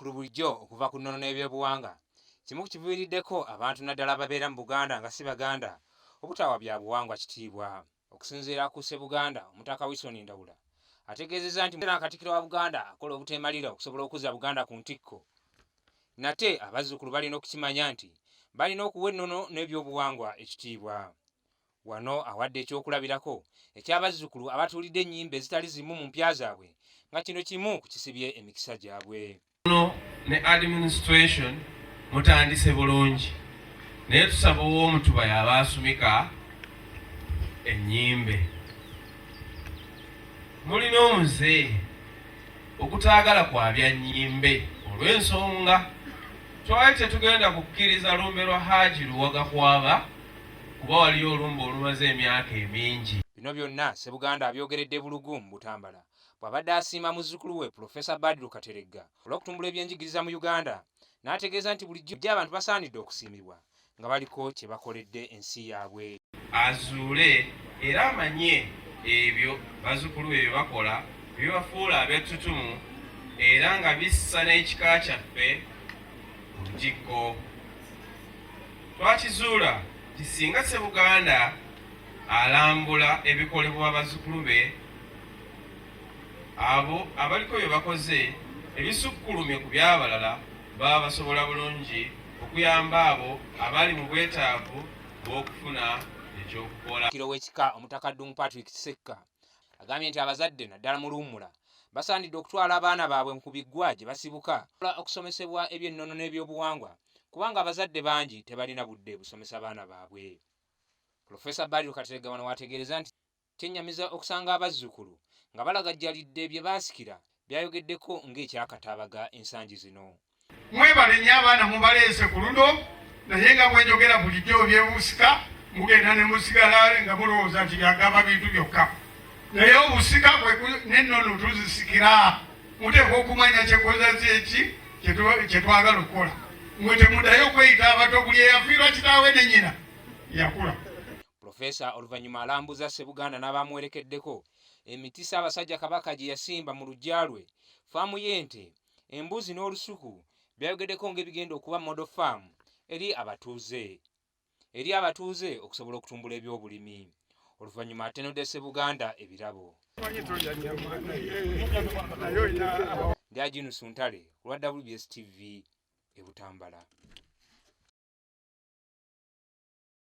Abazzukulu bulijjo okuva ku nnono n'ebyobuwanga kimu ku kiviiriddeko abantu naddala ababeera mu Buganda nga si Baganda obutawa bya buwangwa kitiibwa. Okusinziira ku Ssebuganda, Omutaka Wilson Ndawula ategeezezza nti era Katikkiro wa Buganda akola obuteemalira okusobola okuzza Buganda ku ntikko. Nate abazzukulu balina okukimanya nti balina okuwa ennono n'ebyobuwangwa ekitiibwa. Wano awadde ekyokulabirako eky'abazzukulu abatuulidde ennyimbe ezitali zimu mu mpya zaabwe nga kino kimu ku kisibye emikisa gyabwe. No ne administration mutandise bulungi, naye tusaba ow'omutuba yaba asumika ennyimbe. Mulina omuze ogutaagala kwabya nnyimbe olw'ensonga twali tetugenda kukkiriza lumbe lwa Haji Luwaga kwaba, kuba waliyo olumbe olumaze emyaka emingi. Bino byonna Ssebuganda abyogeredde Bulugu mu Butambala bw'abadde asiima muzzukulu we Pulofeesa Badru Kateregga olw'okutumbula ebyenjigiriza mu Uganda, n'ategeeza nti bulijjo abantu basaanidde okusiimibwa nga baliko kye bakoledde ensi yaabwe. Azuule era amanye ebyo bazzukulu be bye bakola ebibafuula ab'ettutumu era nga bissa n'ekika kyaffe ku ntikko. Twakizuula nti singa Ssebuganda alambula ebikolebwa bazzukulu be, abo abaliko bye bakoze ebisukkulumye ku by'abalala baba basobola bulungi okuyamba abo abali mu bwetaavu bw'okufuna ekyokukola. Katikkiro w'ekika Omutaka Ddungu Patrick Kisekka agambye nti abazadde naddala mu luwummula basaanidde okutwala abaana baabwe ku biggwa gye basibuka okusomesebwa eby'ennono n'ebyobuwangwa kubanga abazadde bangi tebalina budde busomesa baana baabwe. Pulofeesa Badru Kateregga wano w'ategeereza nti kyennyamiza okusanga abazzukulu nga balagajjalidde bye baasikira by'ayogeddeko ng'ekyakataabaga ensangi zino. Mwebale nnyo abaana mubaleese ku luno, naye nga bwenjogera bulijjo byebusika mugenda ne musigala nga mulowooza nti byagaba bintu byokka, naye obusika n'ennono tuzisikira. Muteekwa okumanya kyekoza kyeki kyetwagala okukola. Mwe temuddayo okweyita abato, buli eyafiirwa kitaawe ne nnyina yakula. Pulofeesa oluvannyuma alambuza Ssebuganda n'abamuwerekeddeko emiti Ssaabasajja Kabaka gye yasimba mu luggya lwe, ffaamu y'ente, embuzi n'olusuku byayogeddeko ng'ebigenda okuba model farm eri abatuuze okusobola okutumbula ebyobulimi. Oluvannyuma atenodde Ssebuganda ebirabo. Ndi Aginusu Ntale olwa WBS TV e Butambala.